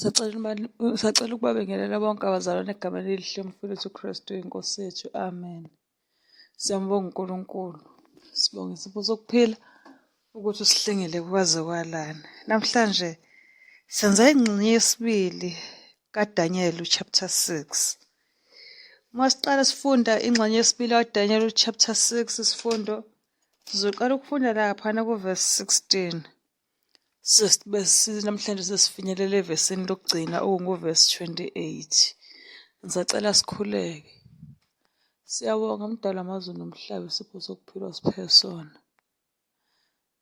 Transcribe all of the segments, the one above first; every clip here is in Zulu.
Sacela ukubabingelela bonke abazalwane egameni elihle lomfowethu uKristu iNkosi yethu. Amen. Siyambonga uNkulunkulu. Sibonga isipho sokuphila ukuthi usihlengile kwaze kwalana. Namhlanje senza ingxenye yesibili kaDaniel chapter 6. Uma siqala sifunda ingxenye yesibili kaDaniel chapter 6 isifundo sizoqala ukufunda laphana kuverse 16. Namhlanje sesifinyelele evesini lokugcina okunguvesi 28. Ngisacela sikhuleke. Siyabonga Mdali wamazulu nomhlaba isipho sokuphila osiphe sona.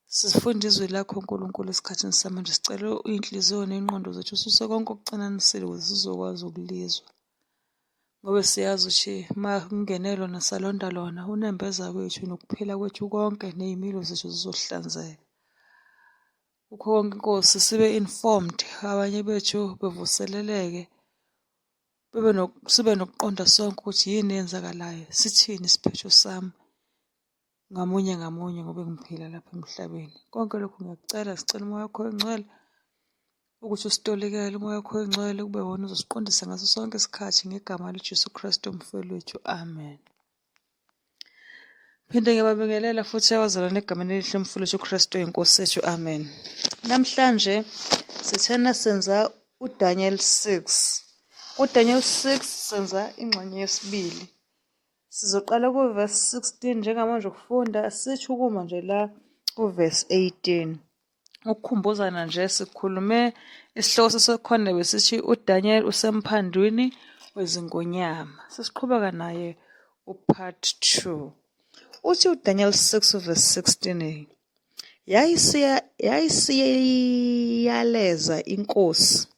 Sifunda izwi lakho Nkulunkulu esikhathini samanje sicela iy'nhliziyo ney'ngqondo zethu ususe konke okucinanisile ukuze sizokwazi ukulizwa. Ngoba siyazi ukuthi uma kungene lona salonda lona unembeza wethu nokuphila kwethu konke ney'milo zethu zizohlanzeka. Kukho konke Nkosi sibe informed abanye bethu bevuseleleke bebe sibe nokuqonda sonke ukuthi yini eyenzakalayo, sithini isiphetho sami ngamunye ngamunye ngoba ngiphila lapha emhlabeni. Konke lokhu ngiyakucela, sicela umoya wakho oyingcwele ukuthi usitolikele umoya wakho oyingcwele kube wona uzosiqondisa ngaso sonke isikhathi ngegama likaJesu Kristu umfeli wethu. Amen. Phinde ngiyababingelela futhi abazalwane egameni elihle umfula wethu uKristu inkosi yethu. Amen. Namhlanje sithena senza uDaniel 6. UDaniel 6 senza ingxenye yesibili. Sizoqala kuvesi 16 njengamanje ukufunda sisho ukuma nje la kuvesi 18. Ukukhumbuzana nje sikhulume isihloko sesikhona besithi uDaniel usemphandwini wezingonyama. Sesiqhubeka naye upart 2. Uthi uDaniel 6 verse 16 yayisiya yayisiyaleza inkosi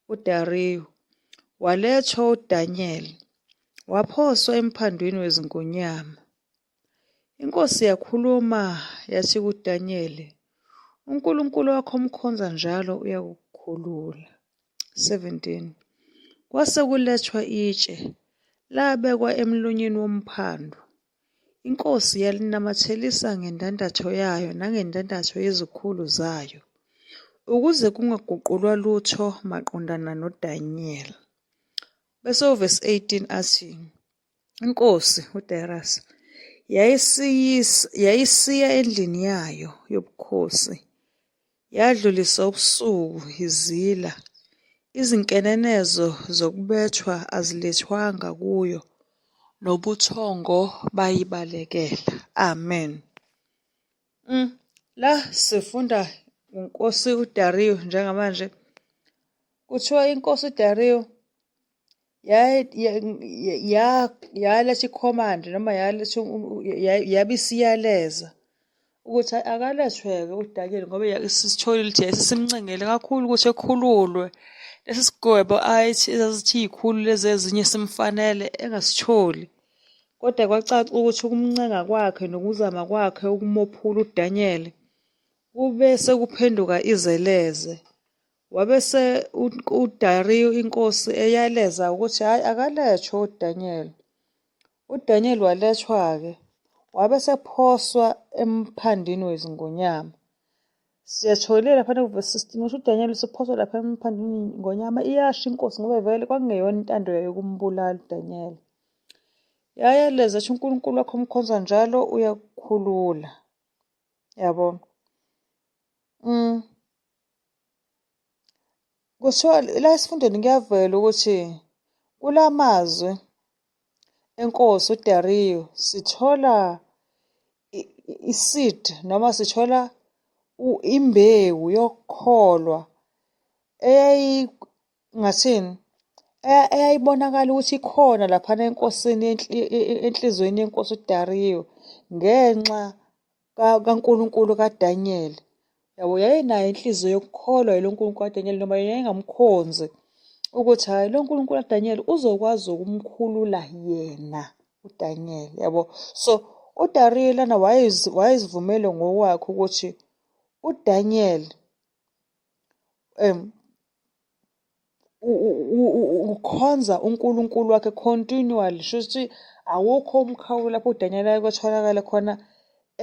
uDariyu, walethwa uDaniel, waphoswa emphandwini wezingonyama. Inkosi yakhuluma yathi kuDaniel, uNkulunkulu wakho omkhonza njalo uyakukukhulula. 17 Kwase kulethwa itshe, labekwa emlonyeni womphando. Inkosi yalinamathelisa ngendandatho yayo nangendandatho yezikhulu zayo, ukuze kungaguqulwa lutho maqondana noDaniel. Bese uvesi 18 athi, Inkosi uDarius yayisiya endlini yayo yobukhosi, yadlulisa ubusuku izila, izinkenenezo zokubethwa azilethwanga kuyo, nobuthongo bayibalekela. Amen. La sifunda ngenkosi uDariyu njengamanje. Kuthiwa inkosi uDariyu yaletha ikhomandi noma yaletha yabe isiyaleza ukuthi akalethwe-ke uDaniel ngoba sisitholile ukuthi yayisimncengele kakhulu ukuthi ekhululwe. Lesi sigwebo ayithi ezazithi iy'khulu lezi ezinye simfanele engasitholi. Kodwa kwacaca ukuthi ukumncenga kwakhe nokuzama kwakhe ukumophula uDaniel kube sekuphenduka izeleze. Wabe se uDariyu inkosi eyaleza ukuthi hhayi akalethwe uDaniel. UDaniel walethwa-ke wabe sephoswa emphandini wezingonyama. Siyatholile laphana kuvesi 16 ukuthi uDaniel usephoswa lapha emphandini ngonyama iyasho inkosi ngoba vele kwakungeyona intando yayo ukumbulala uDaniel. Yayaleza ethi uNkulunkulu wakho omkhonza njalo uyakukhulula. Yabo. Kuthiwa la esifundweni kuyavela ukuthi kula mazwi enkosi uDariyu sithola i-seed noma sithola imbewu yokukholwa eyayingathini eyayibonakala ukuthi ikhona laphana enkosini enhliziyweni yenkosi uDariyu ngenxa kaNkulunkulu kaDaniel. Yabo yayinayo inhliziyo yokukholwa yilo Nkulunkulu kaDaniel noma yayingamkhonzi ukuthi hhayi lo Nkulunkulu kaDaniel uzokwazi ukumkhulula yena uDaniel yabo. So uDariyu lana wayezivumele ngokwakhe ukuthi uDaniel ukhonza uNkulunkulu wakhe continually shuthi awukho umkhawulo lapho uDaniel ayekotholakala khona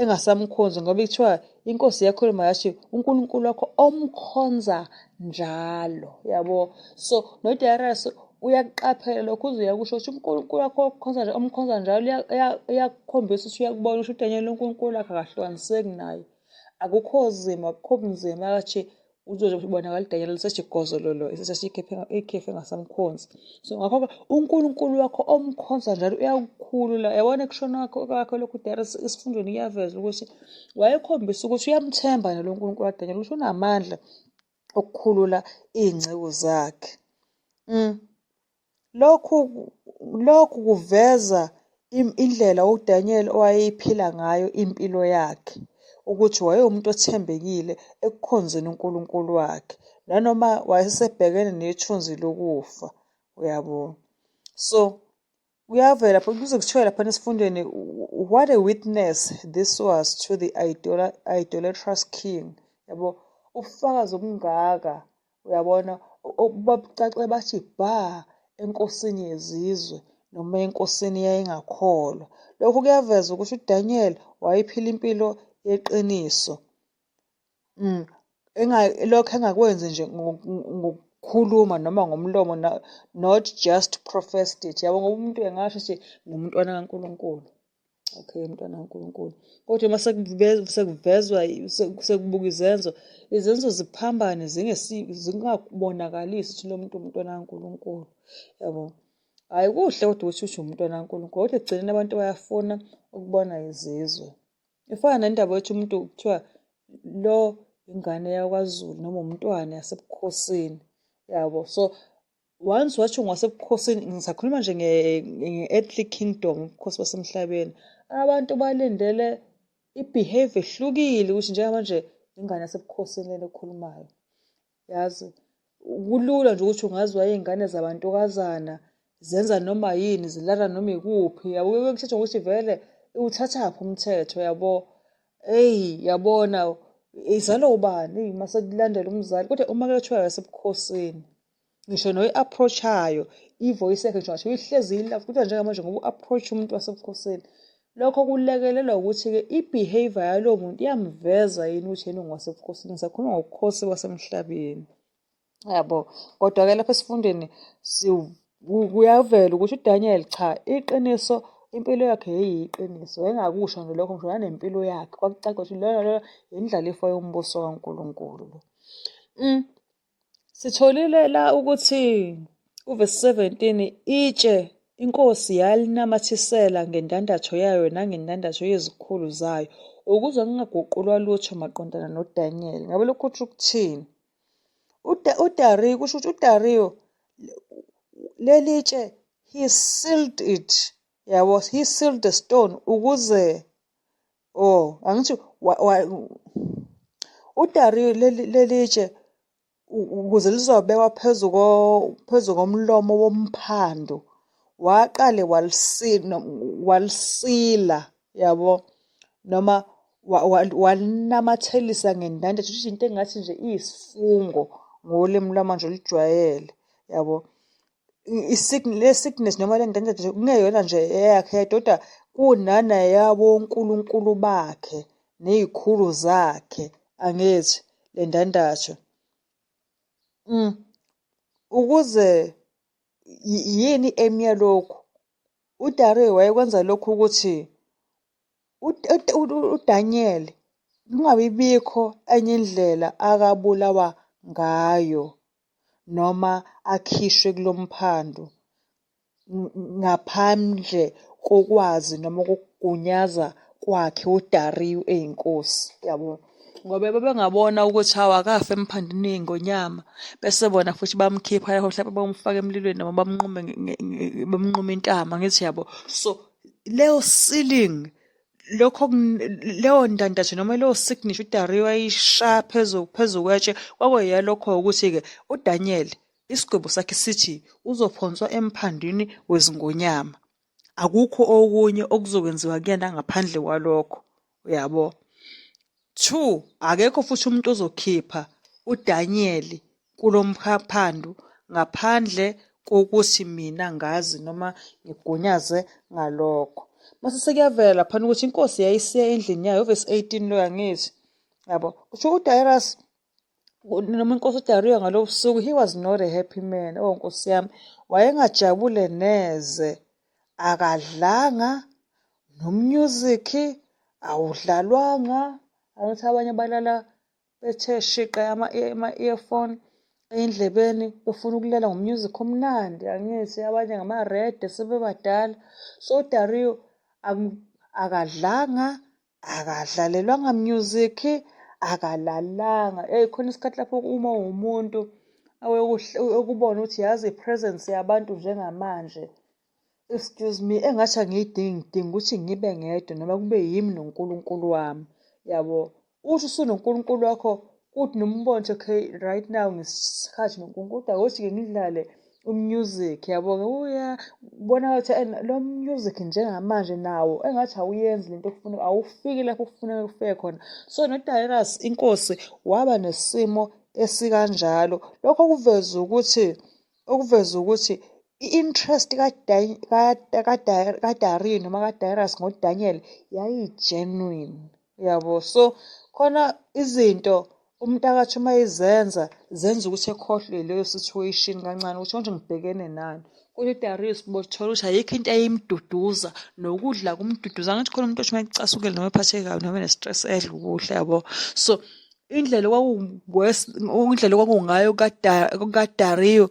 engasamkhonzi ngoba kuthiwa inkosi yakhuluma yathi uNkulunkulu wakho omkhonza njalo yabo. So noDarius uyakuqaphela lokho uze uyakusho ukuthi uNkulunkulu wakho okhonza nje omkhonza njalo uyakukhombisa ukuthi uyakubona ukuthi uDaniel uNkulunkulu wakhe akahlukaniseki naye. Akukho zimo akukho bunzima akathi uzobonakala uDaniel lisethi gozololo eseseshe ikhefu engasamkhonzi. So ngakho-ke uNkulunkulu wakho omkhonza njalo uyakukhulula. Yabona ekushona kwakhe lokhu uDarius esifundweni kuyaveza ukuthi wayekhombisa ukuthi uyamthemba nalo uNkulunkulu kaDaniel ukuthi unamandla okukhulula iy'nceku zakhe. Lokhu lokhu kuveza indlela uDaniel owayeyiphila ngayo impilo yakhe, ukuthi wayewumuntu othembekile ekukhonzeni uNkulunkulu wakhe, nanoma wayesebhekene nethunzi lokufa, uyabo. So kuyavela kuze kuthiwe laphana esifundweni, what a witness this was to the idolatrous king, yabo. Ubufakazi obungaka, uyabona, babucace bathi bha enkosini yezizwe noma enkosini eyayingakholwa. Lokhu kuyaveza ukuthi uDaniel wayephila impilo yeqiniso. Lokhu engakwenzi nje ngokukhuluma noma ngomlomo, not just professed it. Yabo, ngoba umuntu engasho ukuthi ngumntwana kaNkulunkulu. Okay, umntwana kaNkulunkulu. Kodwa uma sekuvezwa sekubuka izenzo, izenzo ziphambane zingabonakalisi ukuthi lo muntu umntwana kaNkulunkulu. Yabo. Hhayi kuhle kodwa ukuthi usho umntwana kaNkulunkulu, kodwa ekugcineni abantu bayafuna ukubona izizwe. Ifana nendaba yokuthi umuntu kuthiwa lo ingane yakwaZulu noma umntwana yasebukhosini, yabo. So once wathi ungasebukhosini, ngisakhuluma nje nge-earthly kingdom, ubukhosi basemhlabeni, abantu balindele i-behavior ehlukile ukuthi njengamanje ingane yasebukhosini lena ekhulumayo. Yazi kulula nje ukuthi ungaziwa iy'ngane zabantukazana zenza noma yini, zilala noma ikuphi, yabo. Kuke kuthathwe ngokuthi vele iwuthathaphi umthetho, yabo. Eyi yabona izalwa ubani mase kulandela umzali, kodwa uma kuthiwa yasebukhosini ngisho noyi-approach-ayo i-voice yakhe ngisho ngathiwa ihlezi ilove, kodwa njengamanje ngoba u-approach umuntu wasebukhosini, lokho kulekelelwa ukuthi-ke i-behavior yalowo muntu iyamveza yini ukuthi yena ungowasebukhosini. Ngisakhuluma ngobukhosi basemhlabeni, yabo. Kodwa-ke lapha esifundweni kuyavela ukuthi uDaniel cha iqiniso impilo yakhe yayiyiqiniso, wayengakusho nje lokho ngisho nanempilo yakhe kwakucaca ukuthi lona lona indlalifa yombuso kaNkulunkulu. Sitholile la ukuthi uvesi 17 itshe inkosi yalinamathisela ngendandatho yayo nangendandatho yezikhulu zayo ukuze kungaguqulwa lutho maqondana noDaniel. Ngabe lokhu kusho ukuthini? UDariyu kusho ukuthi uDariyu leli tshe he sealed it, yabo, he sealed the stone ukuze oh angithi uDariyu leli tshe ukuze lizobekwa phezu phezu komlomo womphando waqale walisila, yabo, noma walinamathelisa ngendandatho, kusho into engathi nje iyisifungo ngolimi lwamanje olujwayele, yabo. Le sickness noma le ndandatho kungeyona nje eyakhe yedwa kodwa kunanayabonkulunkulu bakhe ney'khulu zakhe, angithi le ndandatho. Ukuze yini i-aim yalokhu? UDariyu wayekwenza lokhu ukuthi uDaniel kungabi bikho enye indlela akabulawa ngayo noma akhishwe kulo mphando ngaphandle kokwazi noma kokugunyaza kwakhe uDariyu eyinkosi, yabo. Ngoba babengabona ukuthi hawu akafe emphandwini yey'ngonyama bese bona futhi bamkhipha lapho mhlawumbe bamfaka emlilweni noma bamnqume bamnqume intamo, angithi yabo. So leyo ceiling lokho leyo ndandatho noma leyo signature uDariyu ayishaya phezu phezu kwetshe kwakuyiyalokho ukuthi-ke uDaniel isigwebo sakhe sithi uzophonswa emphandwini wezingonyama. Akukho okunye okuzokwenziwa kuyena ngaphandle kwalokho, uyabo. 2 akekho futhi umuntu ozokhipha uDaniel kulo mkhaphando ngaphandle kokuthi mina ngazi noma ngigunyaze ngalokho. Mase sekuyavela laphana ukuthi inkosi yayisiya endlini yayo, uvesi 18 loyo angithi. Yabo. Kusho uDarius noma inkosi uDariyo ngalobu busuku, he was not a happy man. Oh Nkosi yami, wayengajabule neze. Akadlanga no-music awudlalwanga. Angithi abanye balala bethe shiqe ama-earphone ey'ndlebeni befuna ukulela ngo-music omnandi, angithi abanye ngamarede sebebadala. So uDariyo akadlanga, akadlalelwanga music, akalalanga. Eyi khona isikhathi lapho uma uwumuntu ukubona ukuthi yazi i-presence yabantu njengamanje, excuse me, engathi angiyidingi, ngidinga ukuthi ngibe ngedwa noma kube yimi noNkulunkulu wami, yabo. Uthi usunoNkulunkulu wakho kuthi noma ubone ukuthi okay right now ngisikhathi noNkulunkulu, kodwa akuthi-ke ngidlale u-music, yabo-ke uya ubona ukuthi lo music njengamanje nawo engathi awuyenzi lento okufuneka, awufiki lapho okufuneka ufike khona. So noDarius inkosi waba nesimo esikanjalo. Lokho okuveza ukuthi i-interest kaDariyu noma kaDarius ngoDaniel yayi-genuine, yabo. So khona izinto umuntu akathi uma ezenza zenza ukuthi ekhohlwe leyo situation kancane ukuthi manje ngibhekene nani. Kodwa uDarius bothola ukuthi ayikho into eyayimduduza, nokudla kumduduza. Angithi khona umuntu othi uma ecasukile noma ephatheke kabi noma ene-stress edla ukudla, yabo. So indlela kwaku-worse, indlela okwakungayo kaDariyu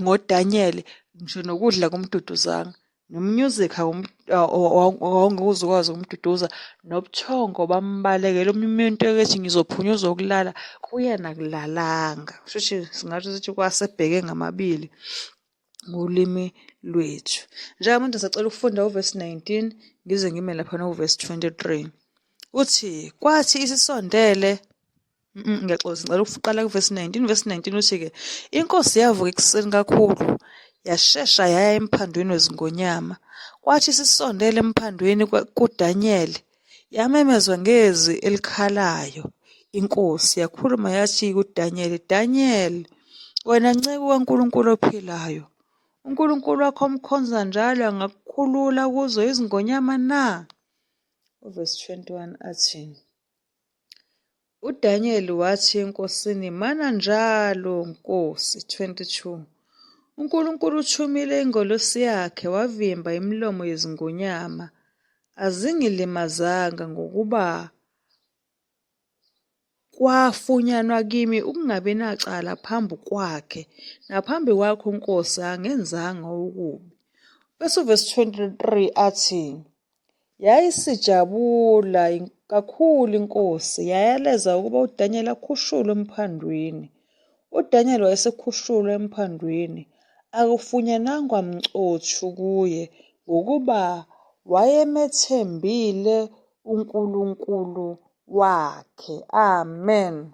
ngoDaniel, ngisho nokudla akumduduzanga, no-music awungeke uze ukwazi ukumduduza, nobuthongo bambalekela. Omunye umuntu ekethi ngizophunyuza ukulala, kuyena akulalanga. Kusho ukuthi singasho ukuthi kwasebheke ngamabili ngolimi lwethu. Njengamanje ngisacela ukufunda uvesi 19 ngize ngime lapha novesi 23. Uthi kwathi isisondele, ngiyaxolisa, ngicela ukuqala kuvesi 19. Verse 19 uthi-ke inkosi yavuka ekuseni kakhulu, yashesha yaya emphandwini wezingonyama. Kwathi isisondele emphandwini kuDaniel, yamemezwa ngezwi elikhalayo inkosi, yakhuluma yathi kuDaniel, Daniel, wena nceku kaNkulunkulu ophilayo, uNkulunkulu wakho omkhonza njalo angakukhulula kuzo izingonyama na? Uvesi 21 athi, UDaniel wathi enkosini, Mana njalo, nkosi. 22 UNkulunkulu uthumile ingelosi yakhe wavimba imilomo yezingonyama, azingilimazanga, ngokuba kwafunyanwa kimi ukungabi nacala phambi kwakhe, naphambi kwakho nkosi angenzanga okubi. Bese uvesi 23 athi, Yayisijabula kakhulu inkosi, yayaleza ukuba uDaniel akhushulwe emphandwini. UDaniel wayesekhushulwe emphandwini, akufunyanwanga mcothu kuye, ngokuba wayemethembile uNkulunkulu wakhe. Amen.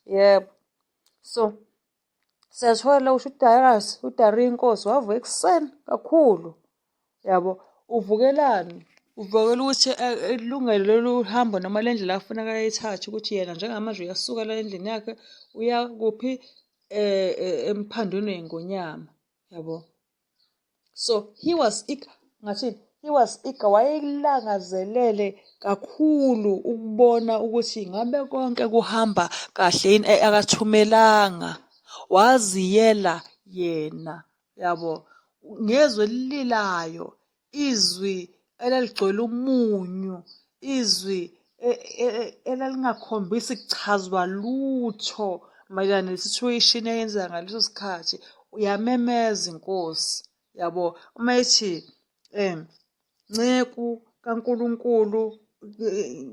Yebo. So siyathola ukuthi uDarius, uDariyu inkosi wavuka ekuseni kakhulu, yabo. Uvukelani? Uvukela ukuthi ilungelo lolu hambo noma le ndlela afuna ayithathe ukuthi yena njengamanje uyasuka la endlini yakhe uya kuphi, emphandwini wey'ngonyama, yabo. So he was eager, ngathini, he was eager, wayelangazelele kakhulu ukubona ukuthi ngabe konke kuhamba kahle yini. Akathumelanga, waziyela yena, yabo, ngezwi elililayo, izwi elaligcwele umunyu, izwi elalingakhombisi kuchazwa lutho mayelana ne-situation eyenzeka ngaleso sikhathi. Uyamemeza inkosi, yabo, uma ethi nceku kaNkulunkulu,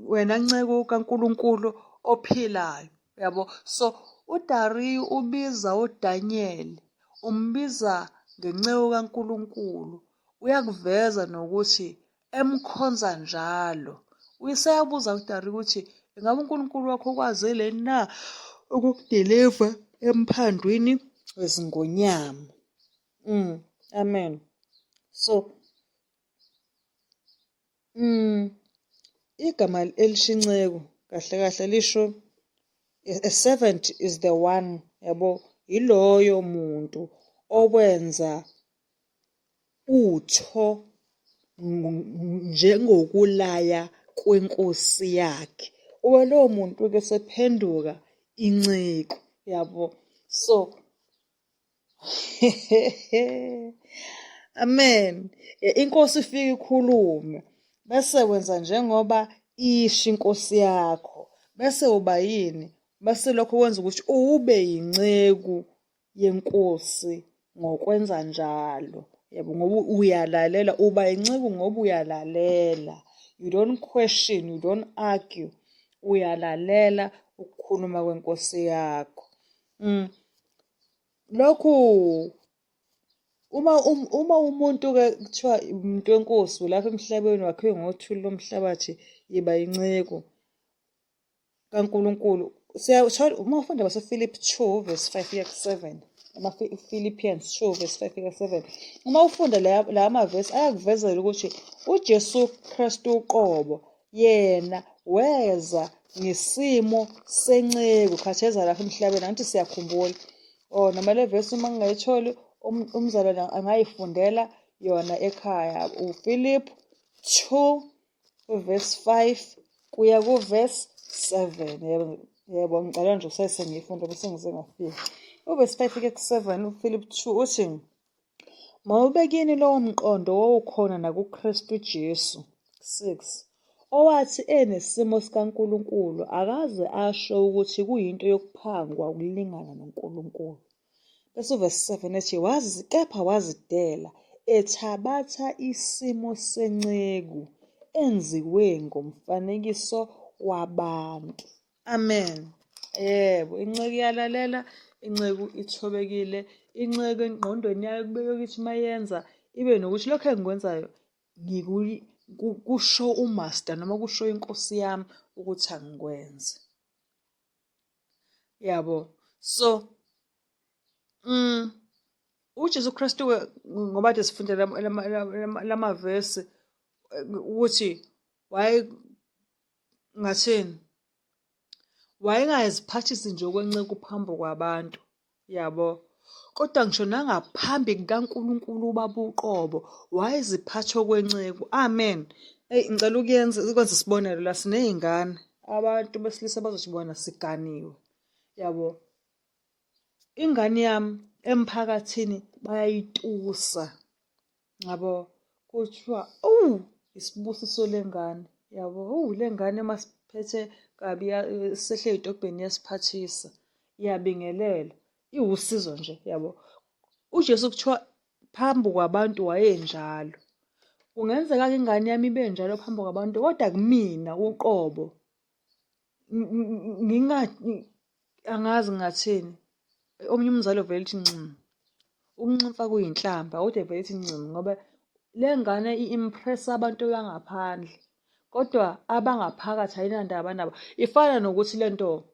wena nceku kaNkulunkulu ophilayo, yabo. So uDariyu ubiza uDaniel, umbiza ngenceku kaNkulunkulu, uyakuveza nokuthi emkhonza njalo. Useyabuza uDariyu ukuthi ingabe uNkulunkulu wakho ukwazile na ukukudiliva emphandwini wezingonyama. Amen. So igama elisho inceku kahle kahle lisho a servant is the one, yabo, yiloyo muntu owenza utho njengokulaya kwenkosi yakhe. Ube lowo muntu-ke sephenduka inceku, yabo. So amen. Inkosi ifike ikhulume bese wenza njengoba isho inkosi yakho, bese uba yini? Bese lokho kwenza ukuthi ube yinceku yenkosi ngokwenza njalo. Yebo, ngoba uyalalela, uba inceku ngoba uyalalela. You don't question, you don't argue. Uyalalela ukukhuluma kwenkosi yakho. Lokhu uma uma umuntu-ke kuthiwa umuntu wenkosi ulapha emhlabeni wakhiwe ngothuli lomhlabathi, yiba inceku kaNkulunkulu. Siyathola uma ufunda baseFilipi 2 verse 5 kuya ku-7, ama-Philippians 2 verse 5 kuya ku-7. Uma ufunda la mavesi ayakuvezela ukuthi uJesu Kristu uqobo yena weza ngesimo senceku khatheza lapha emhlabeni, angithi siyakhumbula. Oh, noma le vesi uma ngingayitholi umzalwane angayifundela yona ekhaya. UFilipi 2 uvesi 5 kuya kuvesi 7. Yebo, yebo, ngicela nje usese ngiyifunda bese ngize ngafika. Uvesi 5 kuya ku-7 uFilipi 2 uthi, Mawube kini lowo mqondo owawukhona nakuKristu Jesu. 6 owathi enesimo sikaNkulunkulu akaze asho ukuthi kuyinto yokuphangwa ukulingana noNkulunkulu. Bese uvesi 7 ethi wazi kepha wazidela ethabatha isimo senceku enziwe ngomfanekiso wabantu. Amen. Yebo, inceku iyalalela, inceku ithobekile, inceku engqondweni yayo kubeke ukuthi uma yenza ibe nokuthi lokho engikwenzayo kusho umaster noma kusho inkosi yami ukuthi angikwenze. Yabo. So uJesu Kristu ngoba kade sifunda lamavesi ukuthi waye ngathini wayengaziphathisi nje okwenceku phambi kwabantu, yabo. Kodwa ngisho nangaphambi kukaNkulunkulu uBaba uqobo wayeziphatha okwenceku. Amen. Eyi ngicela ukuyenza ukwenza isibonelo la, siney'ngane, abantu besilisa bazothi bona siganiwe, yabo. Ingane yami emphakathini bayayitusa, yabo. Kuthiwa awu isibusiso le ngane, yabo. Hawu le ngane masiphethe kabi sehle ey'tobheni iyasiphathisa, iyabingelela, iwusizo nje, yabo. UJesu kuthiwa phambi kwabantu wayenjalo. Kungenzeka-ke ingane yami ibe njalo phambi kwabantu kodwa kumina uqobo angazi ngingathini. Omunye umzali uvele ethi ncimi, ukunximfa kuyinhlamba kodwa evele ethi ncimi ngoba le ngane i-impress-a abantu bangaphandle kodwa abangaphakathi ayinandaba nabo. Ifana nokuthi le nto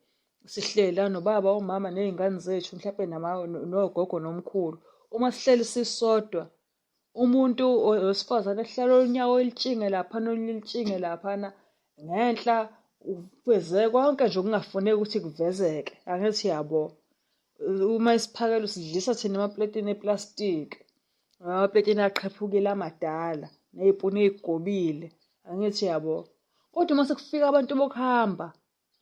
sihleli la nobaba, omama ney'ngane zethu mhlampe nogogo nomkhulu. Uma sihleli sisodwa umuntu wesifazane ehlala unyawo elitshinge laphana olunye litshinge laphana ngenhla uveze konke nje okungafuneki ukuthi kuvezeke, angithi yabo. Uma isiphakela usidlisa thina emapletini eplastiki, amapletini aqhephukile amadala ney'puni ey'gobile, angithi yabo. Kodwa uma sekufika abantu bokuhamba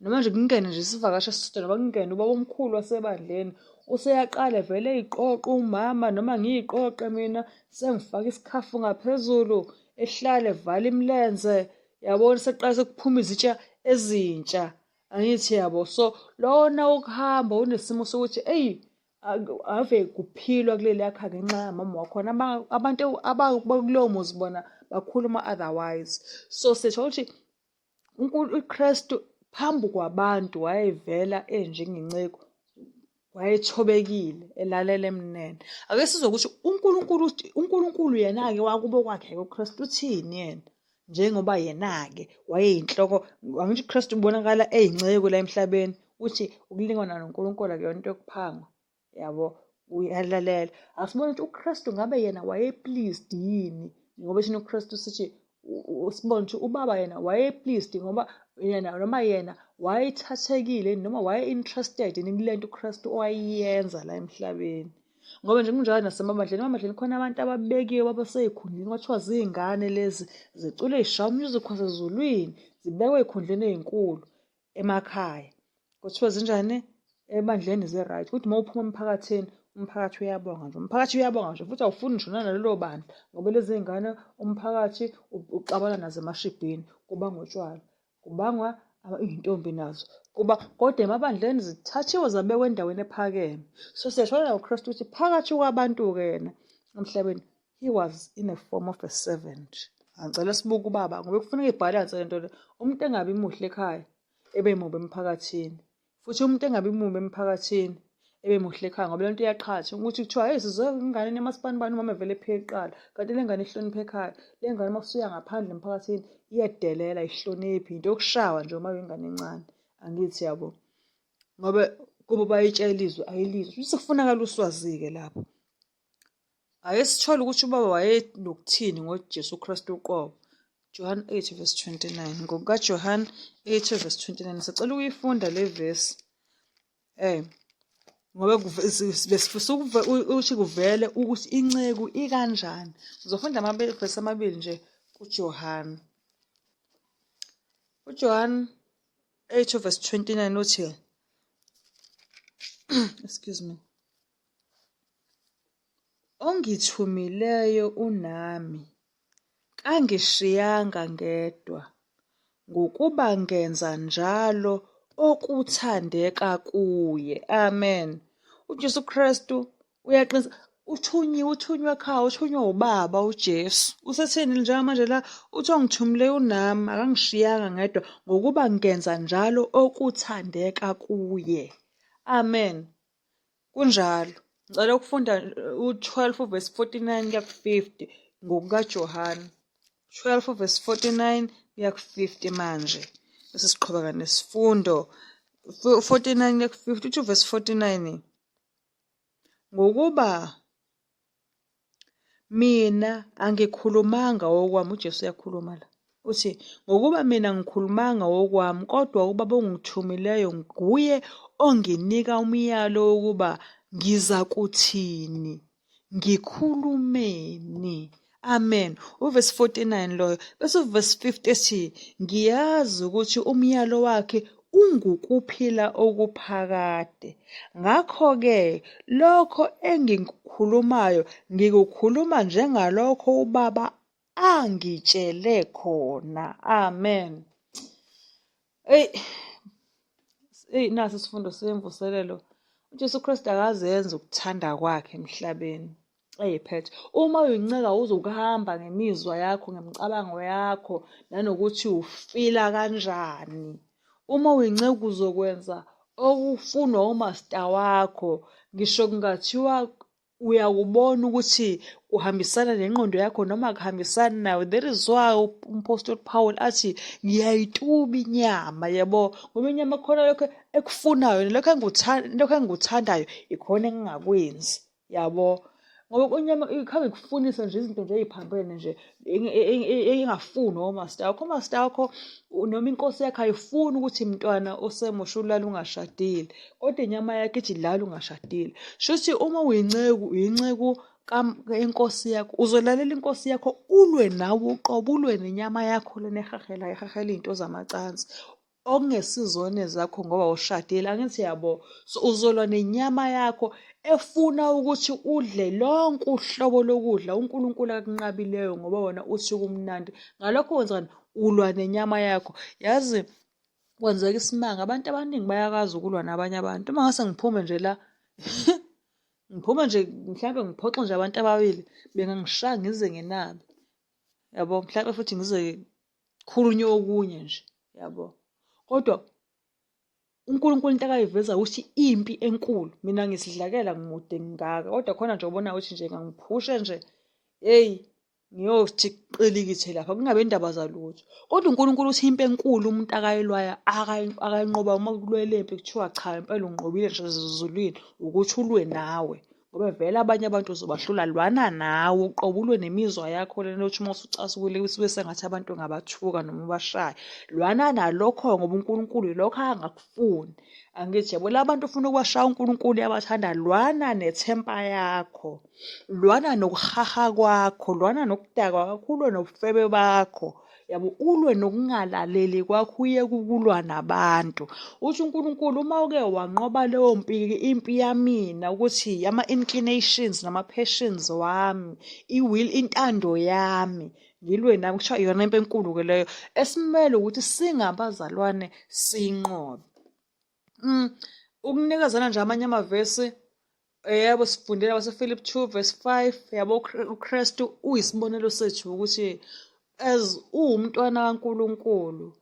noma nje kungene nje isivakashi esisodwa noma kungene ubaba omkhulu wasebandleni useyaqala vele eyiqoqa umama noma ngiyiqoqe mina sengifaka isikhafu ngaphezulu ehlale evala imilenze yabona seqala sekuphuma izitsha ezintsha angithi yabo. So lona wokuhamba unesimo sokuthi eyi ave kuphilwa kuleli yakha ngenxa yamama wakhona, abantu abakulowo muzi bona bakhuluma otherwise. So sithola ukuthi uKristu phambi kwabantu wayevela enjengenceku, wayethobekile, elalela emnene. Ake sizwe ukuthi uNkulunkulu uNkulunkulu yena-ke wakubo kwakhe-ke uKristu uthini yena njengoba yena-ke wayeyinhloko. Angithi uKristu ubonakala eyinceku la emhlabeni, uthi ukulingana noNkulunkulu akuyona into yokuphangwa, yabo, uyalalela. Asibone ukuthi uKristu ngabe yena waye-pleased yini, ngoba thina uKristu sithi sibone ukuthi ubaba yena waye-pleased ngoba yena noma yena wayethathekile noma waye-interested yini kule nto uKristu owayeyenza la emhlabeni. Ngoba nje kunjalo nasemabandleni, emabandleni khona abantu ababekiwe babasey'khundleni kwathiwa ziy'ngane lezi zicula ey'shaya umusic wasezulwini, zibekwe ey'khundleni ey'nkulu emakhaya. Kuthiwa zinjani? Ebandleni zi-right, kuthi uma uphuma emphakathini umphakathi uyabonga nje, umphakathi uyabonga nje futhi awufuni ngisho nalelo bandla ngoba lezi ngane umphakathi uxabana nazo emashibhini kubangwa utshwala, kubangwa iy'ntombi nazo kuba kodwa emabandleni zithathiwe zabekwa endaweni ephakeme. So siyathola uKristu ukuthi phakathi kwabantu-ke yena emhlabeni he was in a form of a servant. Angicela sibuke ubaba ngoba kufuneka ibhalanse le nto le. Umuntu engabi muhle ekhaya ebe mubi emphakathini. Futhi umuntu engabi mubi emphakathini ebe muhle ekhaya ngoba lento iyaqhatha ukuthi kuthiwa hey sizwe ingane nemasipani bani umama vele ephike kuqala kanti le ngane ihloniphe ekhaya le ngane uma usuya ngaphandle emphakathini iyadelela ayihloniphi into yokushawa nje uma uyingane encane angithi yabo ngoba kubo bayitshela izwi ayilizwa futhi sekufunakala uswazi-ke lapho. Ake sithole ukuthi ubaba wayenokuthini ngoJesu Kristu uqobo. John 8 verse 29. NgokukaJohn 8 verse 29. Sicela ukuyifunda le verse. Eh ngoba besifisa ukuthi kuvele ukuthi inceku ikanjani. Ngizofunda amavesi amabili nje kuJohn. UJohn 8 verse 29 uthi excuse me. Ongithumileyo unami, kangishiyanga ngedwa, ngokuba ngenza njalo okuthandeka kuye. Amen. UJesu Kristu uyaqinisa uthunyiwe uthunywe ekhaya uthunywe ubaba uJesu usethini njengamanje la uthi ongithumileyo unami akangishiyanga ngedwa ngokuba ngenza njalo okuthandeka kuye. Amen. Kunjalo. Ngicela ukufunda u-12 verse 49 kuya ku-50 ngokukaJohane. 12 verse 49 kuya ku-50 manje. Bese siqhubeka nesifundo. 49 kuya ku-50 uthi verse 49. Ngokuba Mina angikhulumanga okwami, uJesu uyakhuluma la. Uthi, ngokuba mina angikhulumanga okwami, kodwa uBaba ongithumileyo nguye onginika umyalo wokuba ngizakuthini, ngikhulumeni. Amen. Uvesi 49 loyo. Bese uvesi 50 ethi, ngiyazi ukuthi umyalo wakhe ungukuphila okuphakade. Ngakho-ke lokho engikukhulumayo ngikukhuluma njengalokho uBaba angitshele khona. Amen. Eyi, eyi nasi isifundo semvuselelo. UJesu Kristu akazenzi ukuthanda kwakhe emhlabeni. Eyiphethe. Uma uyinceka uzokuhamba ngemizwa yakho, ngemicabango yakho, nanokuthi ufila kanjani. Uma uyinceka uzokwenza okufunwa umasta wakho, ngisho kungathiwa uyakubona ukuthi kuhambisana nengqondo yakho noma akuhambisani nayo. That is why umphostoli Paul athi ngiyayituba inyama yabo, ngoba inyama khona lokho ekufunayo lokho engikuthandayo ikhona engingakwenzi. Yabo? Ngoba inyama ikhange ikufunise nje izinto nje ey'phambene nje engafuni omasta wakho. Omasta wakho noma inkosi yakho ayifuni ukuthi mntwana osemusha ulale ungashadile, kodwa inyama yakho ithi lala ungashadile. Shuthi uma uyinceku, uyinceku yenkosi yakho, uzolalela inkosi yakho ulwe nawe uqobo, ulwe nenyama yakho lena ehahelayo, ehahela iy'nto zamacansi. Okungesizona ezakho ngoba ushadile angithi yabo. So uzolwa nenyama yakho efuna ukuthi udle lonke uhlobo lokudla uNkulunkulu akunqabileyo ngoba wena uthi kumnandi. Ngalokho wenzani? Ulwa nenyama yakho. Yazi kwenzeka isimanga abantu abaningi bayakwazi ukulwa nabanye abantu. Uma ngase ngiphume nje la ngiphume nje mhlawumbe ngiphoxe nje abantu ababili bengangishaya ngize ngenabe. Yabo mhlawumbe futhi ngize khulunywe okunye nje yabo kodwa uNkulunkulu into akayiveza ukuthi impi enkulu mina ngisidlakela ngimude ngingaka kodwa khona nje ubona ukuthi nje ngangiphushe nje hey ngiyothi qilikithe lapha kungabe indaba zalutho kodwa uNkulunkulu uthi impi enkulu umuntu akayilwaya akayinqoba uma kulwele impi kuthiwa cha impela unqobile nje ezulwini ukuthi ulwe nawe. Ngoba vele abanye abantu uzobahlula, lwana nawe uqobo, ulwe nemizwa yakho lena yokuthi uma usucasukile kusuke sengathi abantu ungabathuka noma ubashaye. Lwana nalokho ngoba uNkulunkulu yilokho angakufuni. Angithi yabo la bantu ufuna ukubashaya uNkulunkulu uyabathanda, lwana nethempa yakho, lwana nokuhaha kwakho, lwana nokudakwa kwakho, ulwe nobufebe bakho. Yabo, ulwe nokungalaleli kwakho, uyeke ukulwa nabantu. Uthi uNkulunkulu uma uke wanqoba leyo mpi, impi yamina ukuthi ama-inclinations nama-passions wami, i-will, intando yami, ngilwe nami, kuthiwa iyona impi enkulu-ke leyo esimele ukuthi singabazalwane siyinqobe. Ukunikezana nje amanye amavesi, yebo, sifundela waseFilipi 2 verse 5, yabo, uKristu uyisibonelo sethu ukuthi as uwumntwana kaNkulunkulu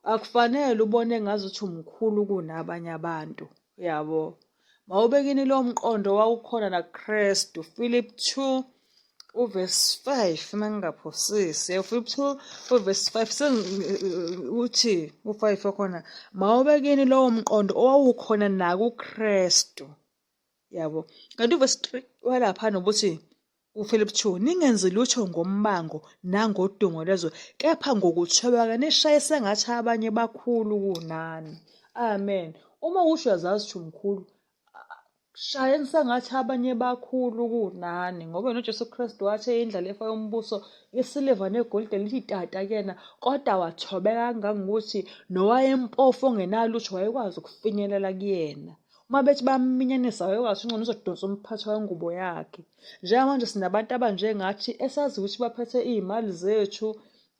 akufanele ubone ngazuthi umkhulu kunabanye abantu, yabo. Mawubekini lo mqondo wawukhona nakuKristu. Philip 2 uverse 5 uma ngingaphosisi, Philip 2 uverse 5 uthi u5 wakhona, mawubekini lowo mqondo owawukhona nakuKristu, yabo. Kanti uverse 3 walapha nokuthi uPhilip 2, ningenzi lutho ngombango nangodumo lwezwe, kepha ngokuthobeka nishaye sengathi abanye bakhulu kunani. Amen. Uma usho uyazazi ukuthi umkhulu, shayeni sengathi abanye bakhulu kunani, ngoba noJesu Kristu wathi indlalifa yombuso isiliva negolide lithi tata kuyena, kodwa wathobeka kangangokuthi nowayempofu ongenalutho wayekwazi ukufinyelela kuyena. Uma bethi baminyanisa wayekwazi ukuthi ngcono uzodonsa umphathi wengubo yakhe. Njengamanje sinabantu abanjengathi esazi ukuthi baphethe iy'mali zethu,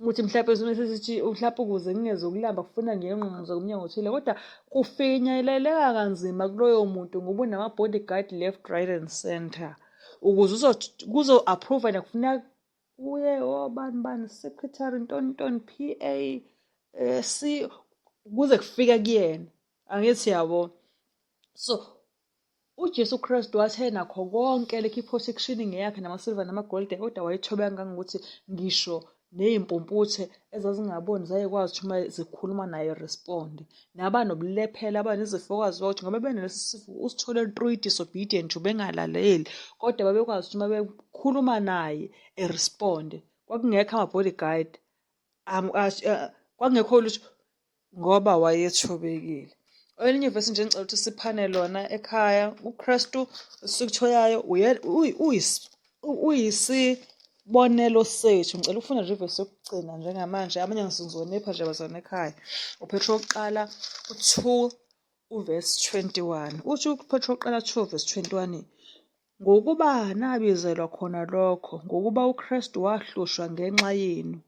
ukuthi mhlawumbe sithi mhlawumbe ukuze ngingezokulamba kufuna ngiyonqonqoza kumnyango othile, kodwa kufinyeleleka kanzima kuloyo muntu ngoba unama-bodyguard left, right and center. Ukuze kuzo-approve na kufuneka kuye obani bani, secretary, ntoni ntoni, PA, C, kuze kufike kuyena. Angithi yabo. So uJesu Kristu wathi enakho konke lekho, i-protection ngeyakhe namasilva namagolide, kodwa wayethobeka kangangokuthi ngisho ney'mpumputhe ezazingaboni zayekwazi ukuthi uma zikhuluma naye respond. Nabanobulephelo, abanezifo kwaziwa ukuthi ngoba benalesi sifo usithole through i-disobedient, ubengalaleli, kodwa babekwazi ukuthi uma bekhuluma naye eresponde. Kwakungekho ama-bodyguard, kwakungekho lutho ngoba wayethobekile. Elinye ivesi nje ngicela ukuthi siphane lona ekhaya, uKristu esikutholayo uyisibonelo sethu. Ngicela ukufunda nje ivesi yokugcina njengamanje, abanye ngizonipha nje bazona ekhaya. UPetru wokuqala u-2 uverse 21. Uthi uPetru wokuqala 2 verse 21, ngokuba nabizelwa khona lokho, ngokuba uKristu wahlushwa ngenxa yenu,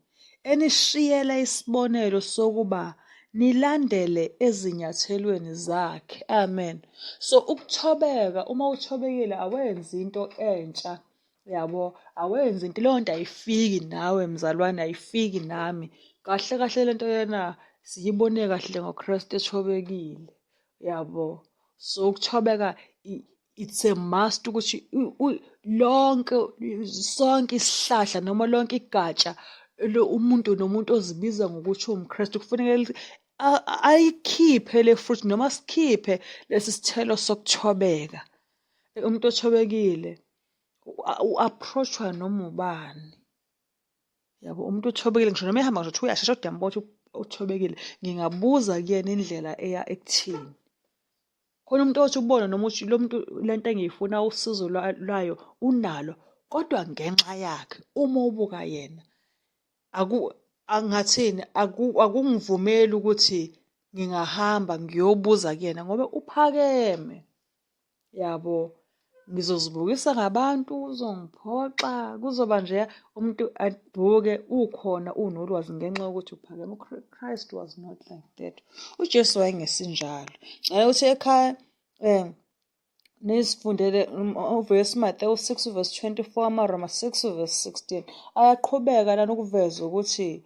enishiyela isibonelo sokuba nilandele ezinyathelweni zakhe. Amen. So ukuthobeka, uma uthobekile awenzi into entsha, yabo, awenzi into, leyo nto ayifiki nawe mzalwane, ayifiki nami. Kahle kahle lento yena siyibone kahle ngoKristu ethobekile, yabo. So ukuthobeka it's a must ukuthi lonke sonke isihlahla noma lonke igatsha umuntu nomuntu ozibiza ngokuthi uwumKristu kufanele ayikhiphe le fruit noma sikhiphe lesi sithelo sokuthobeka. Umuntu othobekile u-approach-wa noma ubani. Yabo, umuntu uthobekile ngisho noma ehamba ngisho kuthiwa uyashesha kodwa uyambona ukuthi uthobekile. Ngingabuza kuyena indlela eya ekuthini. Khona umuntu othi ubone noma uthi lo muntu lento engiyifuna usizo lwayo unalo, kodwa ngenxa yakhe uma ubuka yena angathini, akungivumeli ukuthi ngingahamba ngiyobuza kuyena ngoba uphakeme. Yabo, ngizozibukisa ngabantu, uzongiphoxa, kuzoba nje umuntu aduke ukhona unolwazi ngenxa yokuthi uphakeme. Christ was not like that. UJesu wayengesinjalo. Ngicela ukuthi ekhaya nisifundele uvesi Mateyu 6 verse 24, amaRoma 6 verse 16. Ayaqhubeka lana ukuveza ukuthi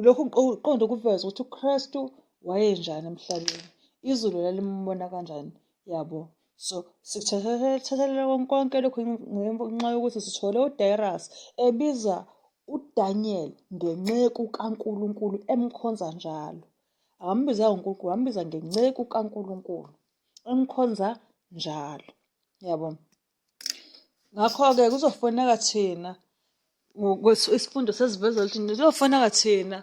lokhu uqonde ukuveza ukuthi uKristu wayenjani emhlabeni, izulu lalimbona kanjani, yabo. So sikuthathelela konke lokhu ngenxa yokuthi sithole uDarius ebiza uDaniel ngenceku kaNkulunkulu, emkhonza njalo. Akambizanga uNkulunkulu, wambiza ngenceku kaNkulunkulu, emkhonza njalo. Yabo. Ngakho-ke kuzofuneka thina isifundo sesivezela ukuthi kuzofuneka thina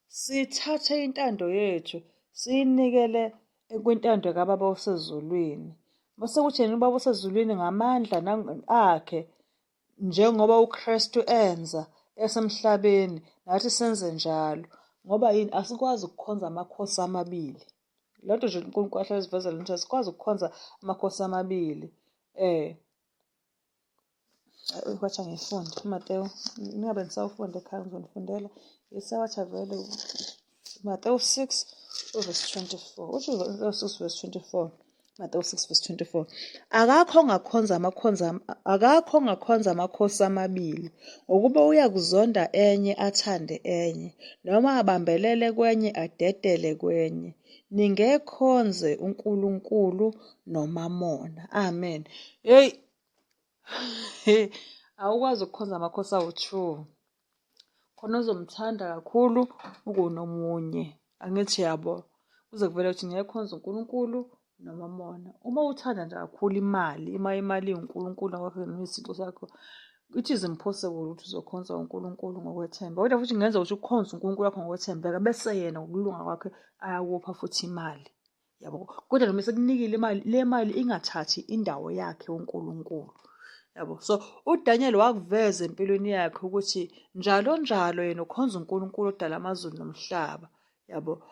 sithathe intando yethu siyinikele kwintando kaBaba osezulwini. Bese kuthi yena uBaba osezulwini ngamandla akhe njengoba uKristu enza esemhlabeni nathi senze njalo. Ngoba yini? Asikwazi ukukhonza amakhosi amabili. Le nto nje uNkulunkulu ahlale esivezela ukuthi asikwazi ukukhonza amakhosi amabili. Kwathi angifunde uMatewu, ningabe nisawufunda ekhaya ngizonifundela. Isabatha vele Matewu 6 uverse 24. Uthi 6 verse 24. Matewu 6 verse 24. Akakho ongakhonza amakhonza akakho ongakhonza amakhosi amabili, ngokuba uyakuzonda enye athande enye, noma abambelele kwenye adedele kwenye. Ningekhonze uNkulunkulu noMamona. Amen. Hey, awukwazi ukukhonza amakhosi awu-two. Khona ozomthanda kakhulu ukunomunye. Angithi yabo, kuze kuvele ukuthi ngeke khonze uNkulunkulu noMamona. Uma uthanda nje kakhulu imali, uma imali iwuNkulunkulu ngakho nesiqu sakho, it is impossible ukuthi uzokhonza uNkulunkulu ngokwethemba. Kodwa futhi kungenza ukuthi ukhonze uNkulunkulu wakho ngokwethembeka bese yena ngokulunga kwakhe ayakupha futhi imali. Yabo, kodwa noma esekunikile imali, le mali ingathathi indawo yakhe uNkulunkulu. Yabo, so uDaniel wakuveza empilweni yakhe ukuthi njalo njalo yena ukhonza uNkulunkulu odala amazulu nomhlaba. Yabo,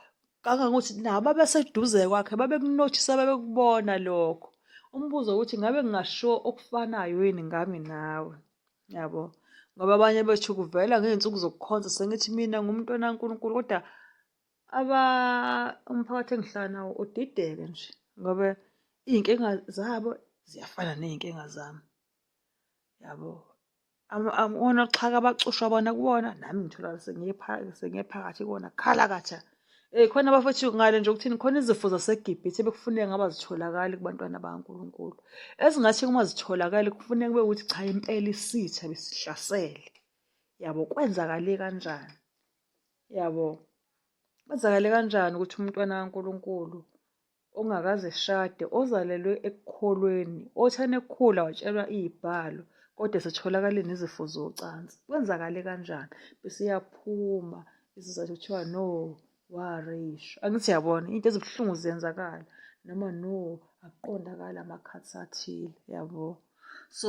kangangokuthi nabo abaseduze kwakhe babekunothisa, babekubona lokho. Umbuzo ukuthi ngabe ngingasho okufanayo yini ngami nawe? Yabo, ngoba abanye bethu kuvela ngey'nsuku zokukhonza sengithi mina ngumntwana kaNkulunkulu kodwa aba umphakathi engihlala nawo udideke nje ngoba iy'nkinga zabo ziyafana ney'nkinga zami. Yabo, onoxhaka abacushwa bona kuwona nami ngitholakala sengiye phakathi kuwona khalakatha. Khona abafethu ngale nje ukuthini khona izifo zaseGibhithe ebekufuneka ngaba zitholakali kubantwana bakaNkulunkulu. Ezingathi uma zitholakale kufuneka kube ukuthi cha impela isitha besihlasele. Yabo, kwenzakale kanjani? Yabo, kwenzakale kanjani ukuthi umntwana kaNkulunkulu ongakaze eshade, ozalelwe ekukholweni, othane ekukhula watshelwa iy'bhalo, kodwa esetholakale nezifo zocansi. Kwenzakale kanjani? Bese iyaphuma isizathu kuthiwa no, wareyishwa. Angithi yabona, into ezibuhlungu ziyenzakala noma no, akuqondakali amakhathi athile, yabo. So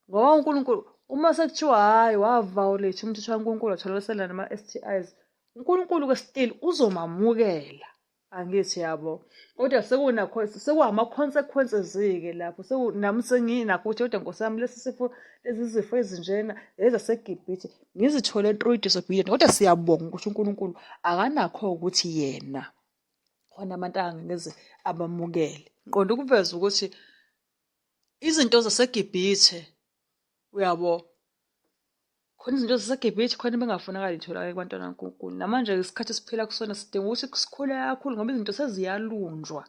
ngoba uNkulunkulu uma sekuthiwa hhayi wa-violate umthetho kaNkulunkulu watholakalisela nama-S_T_Is, uNkulunkulu-ke still uzomamukela. Angithi yabo, kodwa sekunakho sekuwama-consequences-ke lapho nami senginakho ukuthi kodwa Nkosi yami lesi sifo lezi zifo ezinjena ezaseGibhithe ngizithole through disobedience. Kodwa siyabonga ukuthi uNkulunkulu akanakho ukuthi yena khona abantu angeke abamukele. Ngiqonde ukuveza ukuthi izinto zaseGibhithe uyabo khona izinto zaseGibhithe khona ebengafunakali itholakale kubantwana kaNkulunkulu. Namanje isikhathi esiphila kusona sidinga ukuthi sikhule kakhulu ngoba izinto seziyalunjwa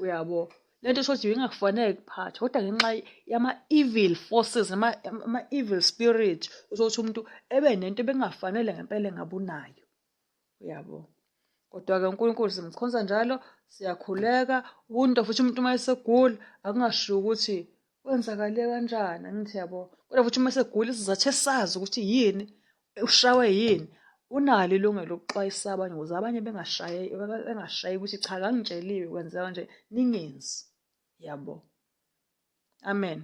uyabo. Le nto esho ingakufanele kuphathwe kodwa ngenxa yama-evil forces ama-evil spirit uthole umuntu ebe nento ebengafanele ngempela engabe unayo uyabo. Kodwa-ke uNkulunkulu simkhonza njalo siyakhuleka ubuntu futhi umuntu uma esegula akungashiwo ukuthi kwenzakale kanjani angithi yabo. Kodwa futhi uma esegula isizathu esazi ukuthi yini ushawe yini unalo ilungelo lokuxwayisa abanye ukuze abanye bengashayi bengashayi ukuthi cha kangitsheliwe kwenzeka kanje ningenzi yabo. Amen.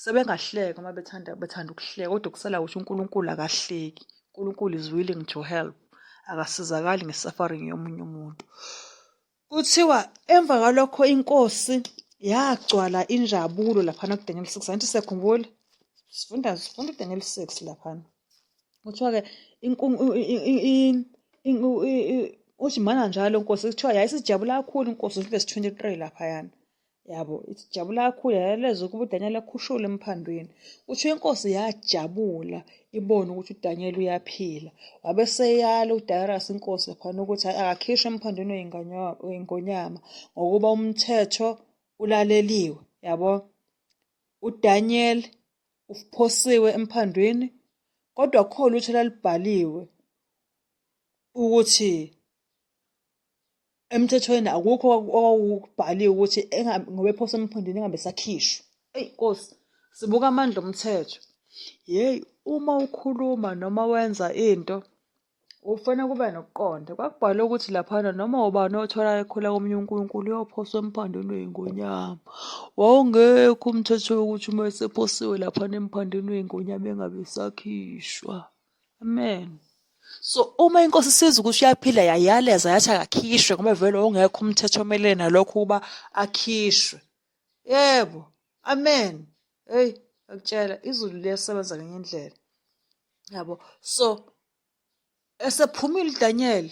Sebengahleka uma bethanda bethanda ukuhleka kodwa kusala ukuthi uNkulunkulu akahleki. uNkulunkulu is willing to help. Akasizakali nge-suffering yomunye umuntu. Kuthiwa emva kwalokho inkosi yagcwala injabulo laphana kuDaniel 6. Angithi siyakhumbula? Sifunda sifunda uDaniel 6 laphana. Kuthiwa-ke uthi mana njalo inkosi kuthiwa yayisijabula kakhulu inkosi verse 23 laphayana. Yabo, ijabula kakhulu yayaleza ukuba uDaniel akhushulwe emphandwini. Kuthiwa inkosi yajabula ibona ukuthi uDaniel uyaphila. Wabe eseyala uDarius inkosi laphana ukuthi hhayi akakhishwe emphandwini wey'ngonyama ngokuba umthetho ulaleliwe, yabo. UDaniel uphosiwe emphandwini kodwa akukho lutho elalibhaliwe ukuthi emthethweni akukho okwakubhaliwe ukuthi ngoba ephoswa emphondweni engabe esakhishwa. Eyi Nkosi, sibuka amandla omthetho. Yeyi, uma ukhuluma noma wenza into Kufanele kube nokuqonda. Kwakubhalwe ukuthi laphana noma ubani othola ekhula komunye unkulunkulu uyophoswa emphandeni wey'ngonyama. Wawungekho umthetho wokuthi uma esephosiwe laphana emphandeni wey'ngonyama engabe esakhishwa. Amen. So uma inkosi isizwa ukuthi uyaphila yayaleza yathi akakhishwe ngoba vele wawungekho umthetho omelene nalokho ukuba akhishwe. Yebo. Amen. Hey, ngakutshela izulu liyasebenza ngenye indlela. Yabo. So esephumile uDaniel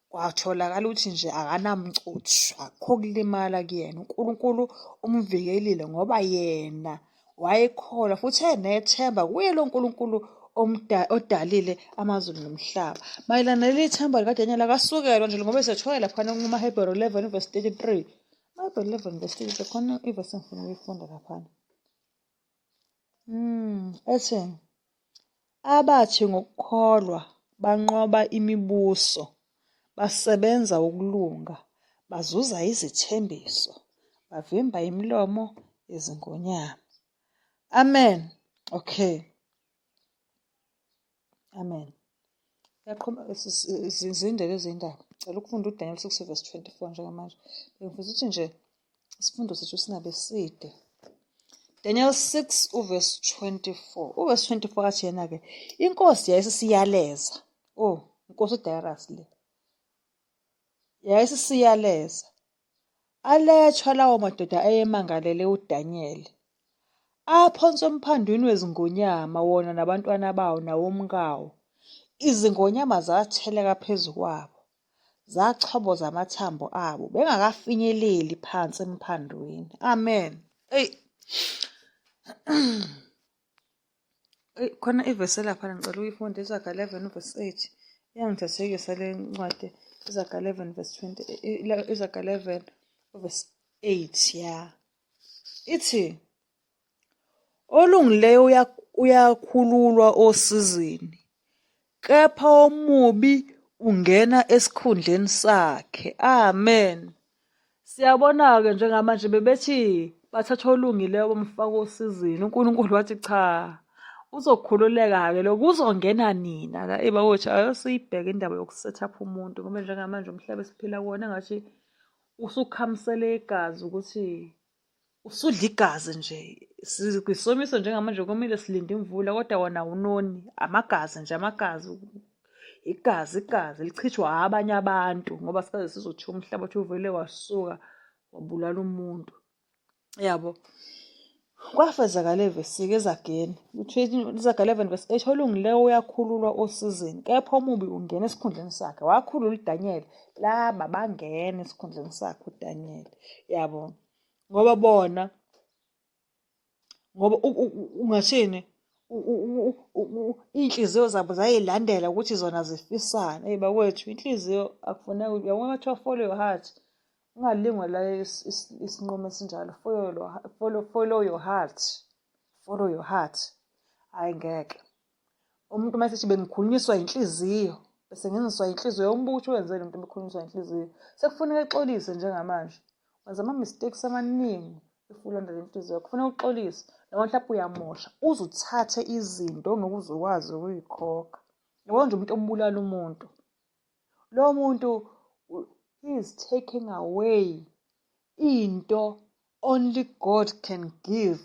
kwatholakala ukuthi nje akanamcuthu akukho kulimala kuyena uNkulunkulu umvikelile ngoba yena wayekholwa futhi enethemba kuye lo Nkulunkulu odalile amazulu nomhlaba. Mayelana naleli themba likaDaniel akasukelwa nje ngoba esethola laphana kumaHebheru 11 verse 33. AmaHebheru 11 verse 33 khona ivesi engifuna ukuyifunda laphana. Ethi abathi ngokukholwa banqoba imibuso, basebenza ukulunga, bazuza izithembiso, bavimba imilomo yezingonyama. Amen. Okay. Amen. Yaqhuma zinde lezi ndaba. Cela ukufunda uDaniel 6 verse 24 njengamanje. Bengifisa ukuthi nje isifundo sethu singabe side. Daniel 6 uverse 24. Uverse 24 athi yena-ke inkosi yayisisiyaleza. Oh, inkosi uDarius le. Yayisisiyaleza. Alethwa lawo madoda ayemangalele uDanyeli. Aphonswa emphandwini wezingonyama wona nabantwana bawo nawomkawo. Izingonyama zatheleka phezu kwabo, zachoboza amathambo abo bengakafinyeleli phansi emphandwini. Amen. Eyi. Eyi khona ivesi elapha ngicela uyifunda iZaga 11 verse 8. Iyangithathekisa le ncwadi iZaga 11 verse 20 iZaga 11 verse 8 ya. Ithi olungileyo uyakhululwa osizini kepha omubi ungena esikhundleni sakhe. Amen. Siyabona-ke njengamanje bebethi bathatha olungileyo bamfaka osizini. UNkulunkulu wathi cha, uzokhululeka-ke lo kuzongena nina la. Eyi bakwethu ayosiyibheke indaba yokusetha up umuntu ngoba njengamanje umhlaba esiphila kuwona engathi usukhamisele igazi ukuthi usudla igazi nje kwisomiso njengamanje komile silinde imvula kodwa wona awunoni amagazi nje amagazi igazi igazi lichithwa abanye abantu ngoba sikaze sizothiwa umhlaba uthi uvele wasuka wabulala umuntu yabo kwafezeka le vesi-ke ezageni izaga 11 verse 8 olungileyo uyakhululwa osizini kepha omubi ungena esikhundleni sakhe wakhulula uDaniel laba bangena esikhundleni sakhe uDaniel yabo ngoba bona ngoba ungathini iy'nhliziyo zabo zayilandela ukuthi zona zifisane eyi bakwethu inhliziyo akufuneka uyabona kuthiwa follow your heart ungalingwa la isinqumo esinjalo follow, follow your heart follow your heart hhayi ngeke umuntu uma esethi bengikhulunyiswa inhliziyo bese ngenziswa inhliziyo umbuka ukuthi wenzeni umuntu obekhulunyiswa inhliziyo sekufuneka exolise njengamanje wenza ama-mistakes amaningi if ulandela inhliziyo kufuneka uxolise noma mhlawumbe uyamosha uze uthathe izinto ongeke uze ukwazi ukuyikhokha yabo nje umuntu obulala umuntu lo muntu he is taking away into only God can give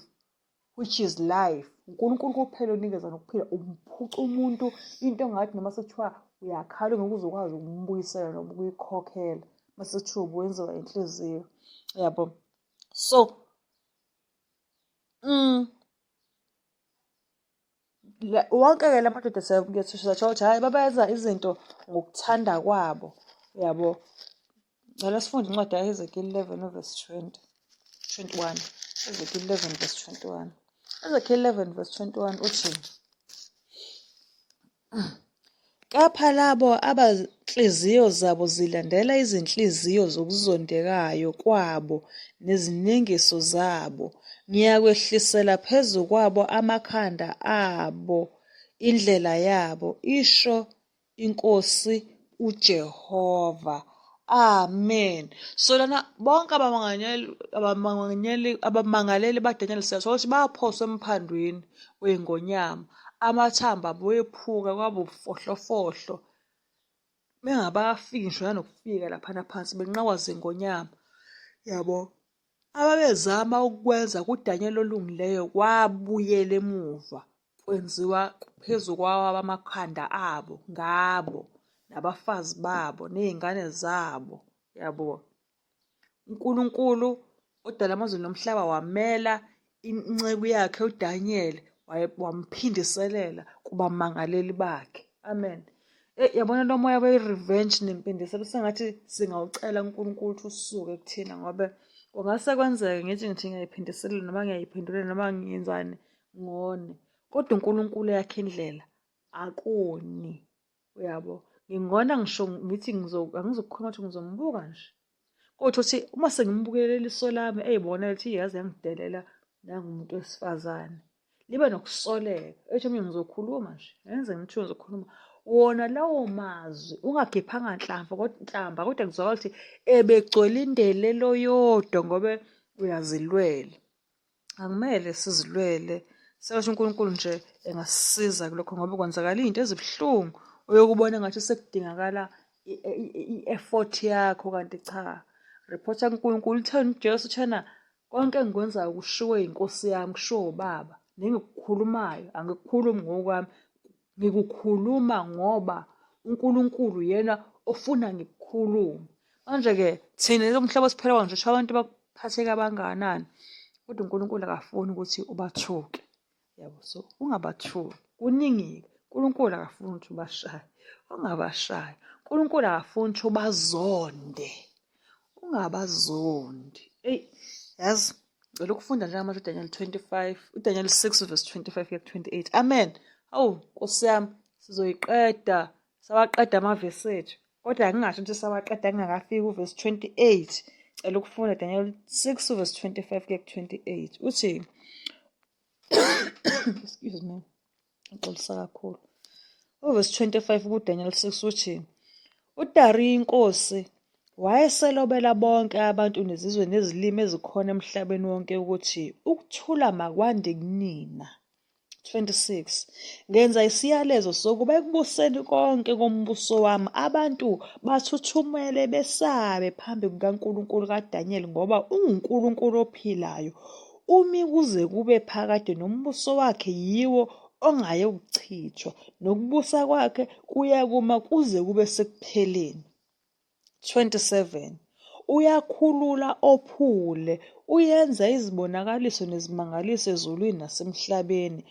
which is life uNkulunkulu kuphela onikeza nokuphila umphuca umuntu into engathi noma sekuthiwa uyakhala ngeke uzokwazi ukumbuyisela noma ukuyikhokhela mase kuthiwa ubuwenziwa inhliziyo yabo so wonke-ke la madoda siyathushisa ukuthi hhayi babenza izinto ngokuthanda kwabo yabo ngicela sifunde incwadi kaHezekeli 11 verse 20 21 Ezekiel 11 verse 21 Ezekiel 11 verse 21 uthi Kepha labo abanhliziyo zabo zilandela izinhliziyo zokuzondekayo kwabo nezinengiso zabo, ngiyakwehlisela phezu kwabo amakhanda abo indlela yabo, isho iNkosi uJehova. Amen. So lana bonke abamangaleli baDaniel siyathola ukuthi baphoswa emphandwini wey'ngonyama, amathambo abo wephuka kwaba ubufohlofohlo, bengabafiki ngisho nanokufika laphana phansi benqakwa zingonyama, yabo. Ababezama ukukwenza kuDaniel olungileyo kwabuyela emuva kwenziwa phezu kwawabo amakhanda abo ngabo nabafazi babo ney'ngane zabo yabo. UNkulunkulu odala amazulu nomhlaba wamela inceku yakhe uDaniel wamphindiselela kubamangaleli bakhe. Amen. Eyi yabona lo moya we-revenge nempindiselo sengathi singawucela uNkulunkulu ukuthi usuke kuthina ngoba kungase kwenzeke ngithi ngithi ngiyayiphindiselela noma ngiyayiphendulela noma ngiyenzani ngone kodwa uNkulunkulu eyakhe indlela akoni uyabo ngingona ngisho ngithi angizokukhuluma ukuthi ngizombuka nje kodwa uthi uma sengimbukele liso lami eyibona lithi yaze yangidelela nangumuntu wesifazane libe nokusoleka ethi mina ngizokhuluma nje ngenze ngithiwe ngizokhuluma wona lawo mazwi ungakhiphanga nhlamvu kodwa nhlamba kodwa kuzwakala ukuthi ebegcwele indelelo yodwa ngoba uyazilwela akumele sizilwele sengathi uNkulunkulu nje engasisiza kulokho ngoba kwenzakala izinto ezibuhlungu uyokubona ngathi sekudingakala i-effort yakho kanti cha reporta kuNkulunkulu utheni uJesu uthena konke engikwenzayo kushiwo inkosi yami kushiwo ubaba nengikukhulumayo angikukhulumi ngokwami ngikukhuluma ngoba uNkulunkulu yena ofuna ngikukhulume manje-ke thina lo mhlaba siphela nje sho abantu bakuphatheka kangakanani kodwa uNkulunkulu akafuni ukuthi ubathuke yabo so ungabathuki kuningi-ke uNkulunkulu akafuni ukuthi ubashaye ungabashayi uNkulunkulu akafuni ukuthi ubazonde ungabazondi eyi yazi ngicela ukufunda njengamanje uDaniel 25 uDaniel 6 verse 25 kuya ku-28 amen awu nkosi yami sizoyiqeda sawaqeda amavesi ethu kodwa angingasho ukuthi sawaqeda kungakafiki uvesi 28 cela ukufunda Daniel 6 verse 25 kuya ku-28 uthi excuse me ngixolisa kakhulu uvesi 25 kuDaniel 6 uthi uDariyu inkosi wayeselobela bonke abantu nezizwe nezilimi ezikhona emhlabeni wonke ukuthi ukuthula makwande kunina 26 Ngenza isiyalezo sokuba ekubuseni konke kombuso wami abantu bathuthumele besabe phambi kukaNkulunkulu kaDaniyeli ngoba unguNkulunkulu ophilayo umi kuze kube phakade nombuso wakhe yiwo ongayekuchithwa nokubusa kwakhe kuyakuma kuze kube sekupheleni. 27 Uyakhulula ophule, uyenza izibonakaliso nezimangaliso ezulwini nasemhlabeni,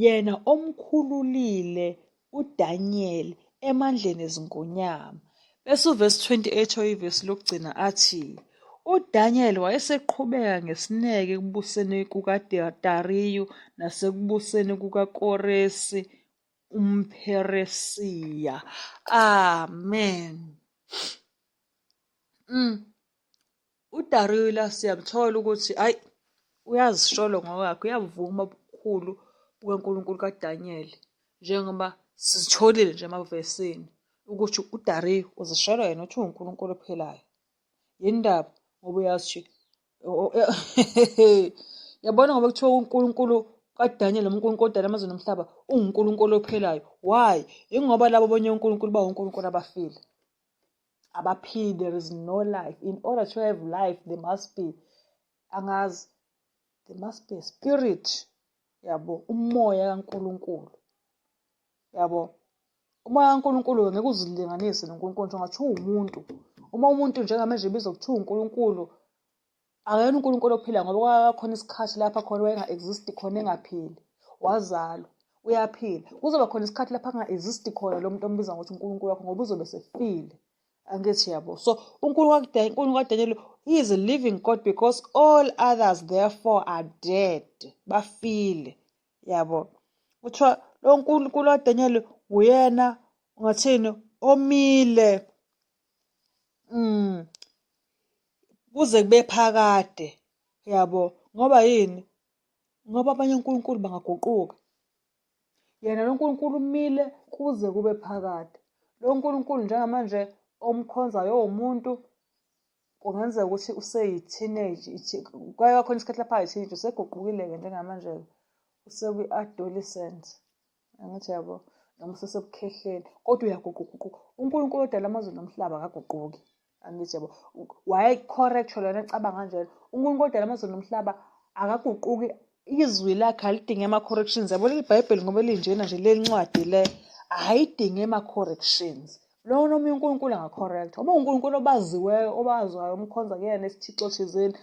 yena omkhululile uDaniyeli emandleni ezingonyama. Bese uvesi 28 oyivesi lokugcina athi, UDaniel wayeseqhubeka ngesineke ekubuseni kukaDariyu nasekubuseni kukaKoresi umPheresiya. Amen. UDariyu la siyamthola ukuthi hayi uyazisholo ngokwakhe uyavuma ubukhulu bukaNkulunkulu kaDaniel njengoba sitholile nje emavesini ukuthi uDariyu uzisholo yena ukuthi uwuNkulunkulu ophilayo. Yini ndaba? Ngoba uyazi yabona ngoba kuthiwa uNkulunkulu kaDaniel noma uNkulunkulu odala amazwe nomhlaba unguNkulunkulu ophilayo. Why? Yingoba labo bonye uNkulunkulu bawuNkulunkulu abafile. Abaphili, there is no life. In order to have life, there must be angazi there must be a spirit yabo umoya kaNkulunkulu yabo umoya kaNkulunkulu ngeke uzilinganise noNkulunkulu njengathi uwumuntu uma umuntu njengamanje ebizwa kuthiwa uNkulunkulu akayena uNkulunkulu ophila ngoba kwakhona isikhathi lapha khona wayenga-exist khona engaphili wazalwa uyaphila kuzoba khona isikhathi lapha anga-exist khona lo muntu ombiza ngokuthi uNkulunkulu wakho ngoba uzobe sefile angithi yabo so uNkulunkulu kaDaniel he is a living God because all others therefore are dead bafile yabo kuthiwa lo nkulunkulu kaDaniel uyena ungathini omile kuze kube phakade yabo ngoba yini ngoba abanye onkulunkulu bangaguquka yena lo nkulunkulu umile kuze kube phakade lo nkulunkulu njengamanje omkhonzayo owumuntu Kungenzeka ukuthi useyi-teenage, kwaye kwakhona isikhathi lapha ayi-teenage, useguqukile-ke njengamanje-ke, usekwi-adolescent, angithi yabo, noma usesebukhehleni, kodwa uyaguquguquka. UNkulunkulu odala amazulu nomhlaba akaguquki, angithi yabo. Waye-correct lona ecabanga kanjalo. UNkulunkulu odala amazulu nomhlaba akaguquki, izwi lakhe alidingi ama-corrections. Yabo leli Bhayibheli ngoba linjena nje, le ncwadi le ayidingi ama-corrections. Lowo noma uNkulunkulu angacorrect. Uma uNkulunkulu obaziweyo, obazwayo, umkhonza kuyena isithixo thizeni,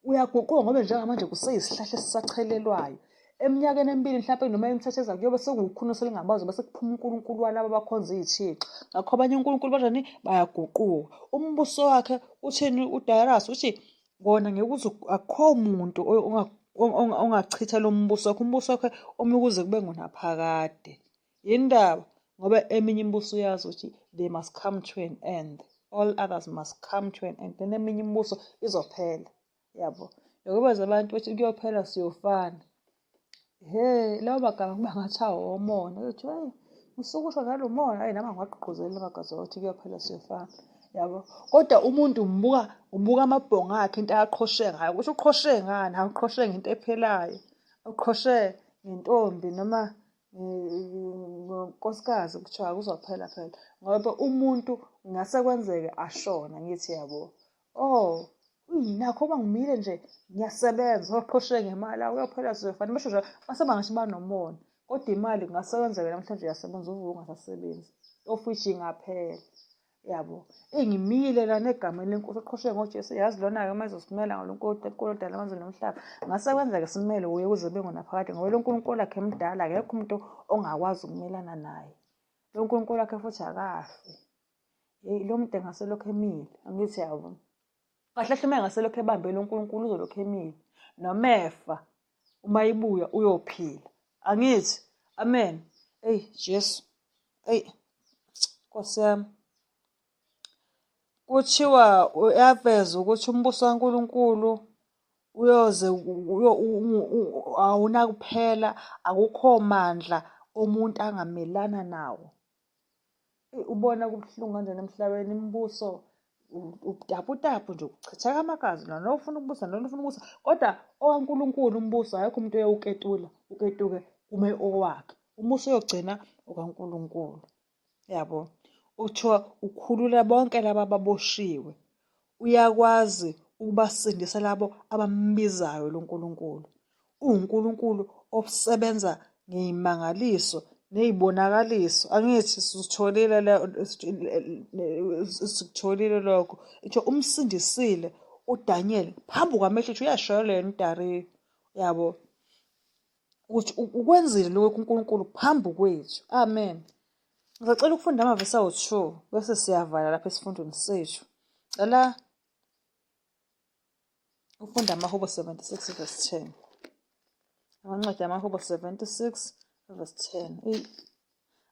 uyaguquka ngoba njengamanje kuseyisihlahla esisachelelwayo. Eminyakeni emibili mhlawumpe noma emithathu ezayo kuyobe sekuwukhuni oselingabazi bese kuphuma uNkulunkulu walabo abakhonza iy'thixo. Ngakho abanye uNkulunkulu banjani? Bayaguquka. Umbuso wakhe uthini uDarius? Uthi kona ngeke uze akukho muntu ongachitha lo mbuso wakhe, umbuso wakhe umi kuze kube ngunaphakade. Yini ndaba? Ngoba eminye imibuso uyazi ukuthi they must come to an end. All others must come to an end. Then eminye imibuso izophela. Yabo. Yokubaza abantu bethi kuyophela siyofana. He, lawo magama kuba ngathi awomona. Uyothi, hey, usuke usho njalo umona. Hayi nami angiwagqugquzeli la magazi ukuthi kuyophela siyofana. Yabo. Kodwa umuntu umbuka ubuka amabhongo akhe into aqhoshe ngayo. Ukuthi uqhoshe ngani? Awuqhoshe ngento ephelayo. Uqhoshe ngentombi noma ngonkosikazi kuthiwa kuzophela phela ngoba umuntu ngase kwenzeke ashona ngithi yabo oh nakho uma ngimile nje ngiyasebenza oqhoshe ngemali akuyophela sizofana basho nje base bangathi banomona kodwa imali kungase kwenzeke namhlanje uyasebenza uvuke ungasasebenzi of which ingaphela yabo engimile lana egameni lenkosi oqhoshe ngoJesu yazi lona-ke uma ezosimela ngalo nkulunkulu odala amazulu nomhlaba ngase kwenzeke simele kuye kuze kube ngunaphakade ngoba lo nkulunkulu wakhe mdala akekho umuntu ongakwazi ukumelana naye lo nkulunkulu wakhe futhi akafi yeyi lo muntu engaselokhu emile angithi yabo kahle hle uma engaselokhu ebambele uNkulunkulu uzolokhu emile noma efa uma ibuya uyophila angithi amen eyi Jesu eyi Nkosi yami kuthiwa uyaveza ukuthi umbuso kaNkulunkulu uyoze awunakuphela akukho mandla omuntu angamelana nawo. Ubona kubuhlungu kanjani emhlabeni imibuso ubutaputapu nje kuchitheka amagazi lona ufuna ukubusa lona ufuna ukubusa kodwa okaNkulunkulu umbuso akekho umuntu oyowuketula uketuke kume owakhe umbuso uyogcina okaNkulunkulu yabo uthiwa ukhulula bonke laba ababoshiwe uyakwazi ukubasindisa labo abambizayo lo Nkulunkulu uwuNkulunkulu osebenza ngey'mangaliso ney'bonakaliso angithi sitholile sikutholile lokho isho umsindisile uDaniel phambi kwamehlo ethu uyashoyela yena uDariyu yabo ukuthi ukwenzile lokhu uNkulunkulu phambi kwethu amen ngisacela ukufunda amavesi awu-2 bese siyavala lapha esifundweni sethu cela ufunda amahubo 76 verse 10 amancwadi amahubo 76 verse 10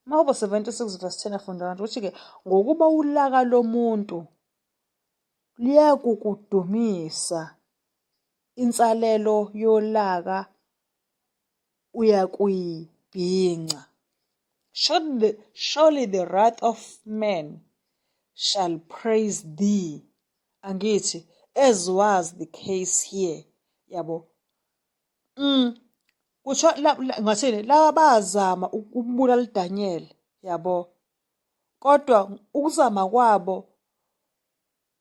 amahubo 76 verse 10 afunda kanje ukuthi-ke ngokuba ulaka lomuntu luyakukudumisa insalelo yolaka uyakuyibhinca. Surely, surely the wrath of man shall praise thee. Angithi, as was the case here. Yabo. Kusho ngathini laba bazama ukubulala uDaniel, yabo. Kodwa ukuzama kwabo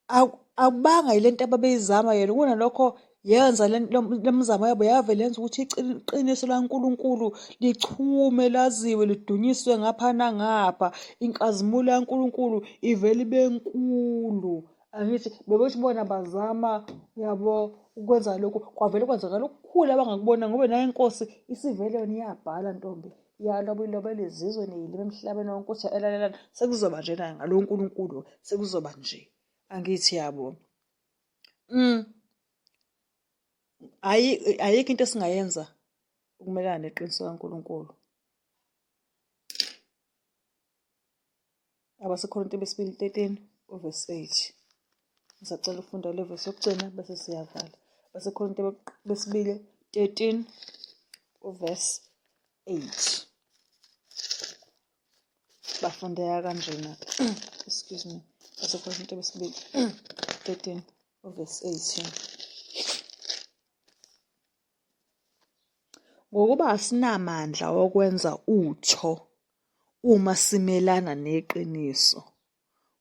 akubanga yile nto ababeyizama yena kunalokho yenza le mizamo yabo yavele yenza ukuthi iqiniso laNkulunkulu lichume laziwe lidunyiswe ngapha nangapha inkazimulo yaNkulunkulu ivele ibe nkulu angithi bebethi bona bazama yabo ukwenza lokhu kwavele kwenzakala okukhulu abangakubona ngoba nayo inkosi isivele yona iyabhala ntombi iyaloba ilobela izizwe neyilimi emhlabeni wonke ukuthi elalelana sekuzoba nje naye ngalo nkulunkulu sekuzoba nje angithi yabo ayi ayikho into esingayenza ukumelana neqiniso kaNkulunkulu AbaseKorinte besibili 13 uvesi 8. Ngisacela ukufunda le vesi yokugcina bese siyavala. AbaseKorinte besibili 13 uvesi 8. Bafundeka kanjena. Excuse me. AbaseKorinte besibili 13 Uvesi 18. Ngokuba asinamandla okwenza utho uma simelana neqiniso,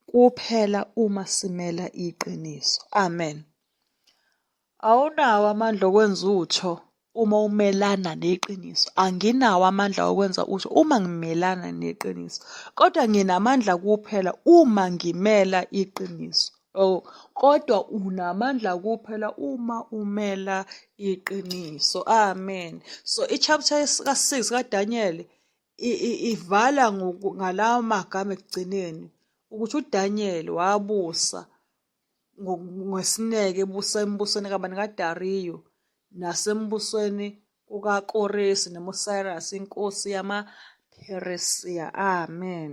kuphela uma simela iqiniso. Amen. Awunawo amandla okwenza utho uma umelana neqiniso. Anginawo amandla okwenza utho uma ngimelana neqiniso, kodwa nginamandla kuphela uma ngimela iqiniso. Oh, kodwa unamandla kuphela uma umela iqiniso. Amen. So i-chapter ka-6 kaDaniel ivala ngalawa magama ekugcineni ukuthi uDaniel wabusa ngesineke ebusa embusweni kabani kaDariyu nasembusweni kukaKoresi noma uCyrus inkosi yamaPheresiya. Amen.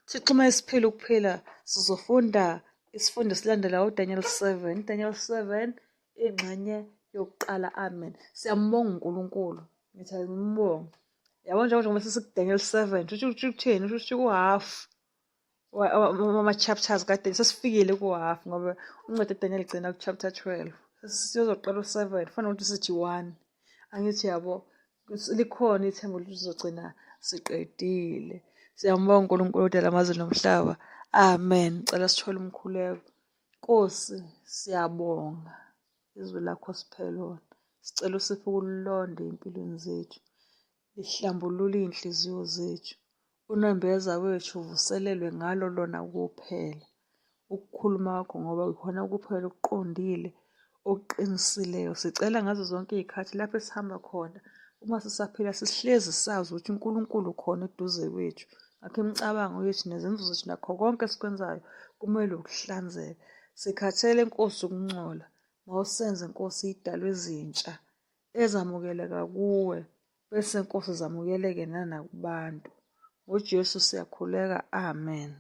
Thixo uma esiphila ukuphila sizofunda isifundo esilandelayo uDaniel 7. Daniel 7 ingxenye yokuqala. Amen. Siyambonga uNkulunkulu. Ngithi ngimbonge. Yabo njengoba sesikuDaniel 7 kusho ukuthini? Kusho ukuthi ku-half ama-chapters kade sesifikile ku-half ngoba uncwadi uDaniel igcina ku-chapter 12 sizoqala u-7 kufanele ukuthi sithi 1 angithi yabo likhona ithemba ukuthi sizogcina siqedile. Siyambonga uNkulunkulu odala amazulu nomhlaba. Amen. Cela sithole umkhuleko. Nkosi siyabonga izwi lakho siphe lona. Sicela usiphe ukulonda ey'mpilweni zethu. Lihlambulula iy'nhliziyo zethu. Unembeza wethu uvuselelwe ngalo lona kuphela. Ukukhuluma kwakho ngoba ikhona kuphela okuqondile, okuqinisileyo. Sicela ngazo zonke iy'khathi lapho esihamba khona, uma sisaphila sihlezi sazi ukuthi uNkulunkulu ukhona eduze kwethu. Ngakho imicabango yethu nezenzo zethu nakho konke esikwenzayo kumele ukuhlanzeka. Sikhathele Nkosi ukungcola. Mawusenze Nkosi idalwe ezintsha ezamukeleka kuwe bese Nkosi zamukeleke nanakubantu. NgoJesu siyakhuleka. Amen.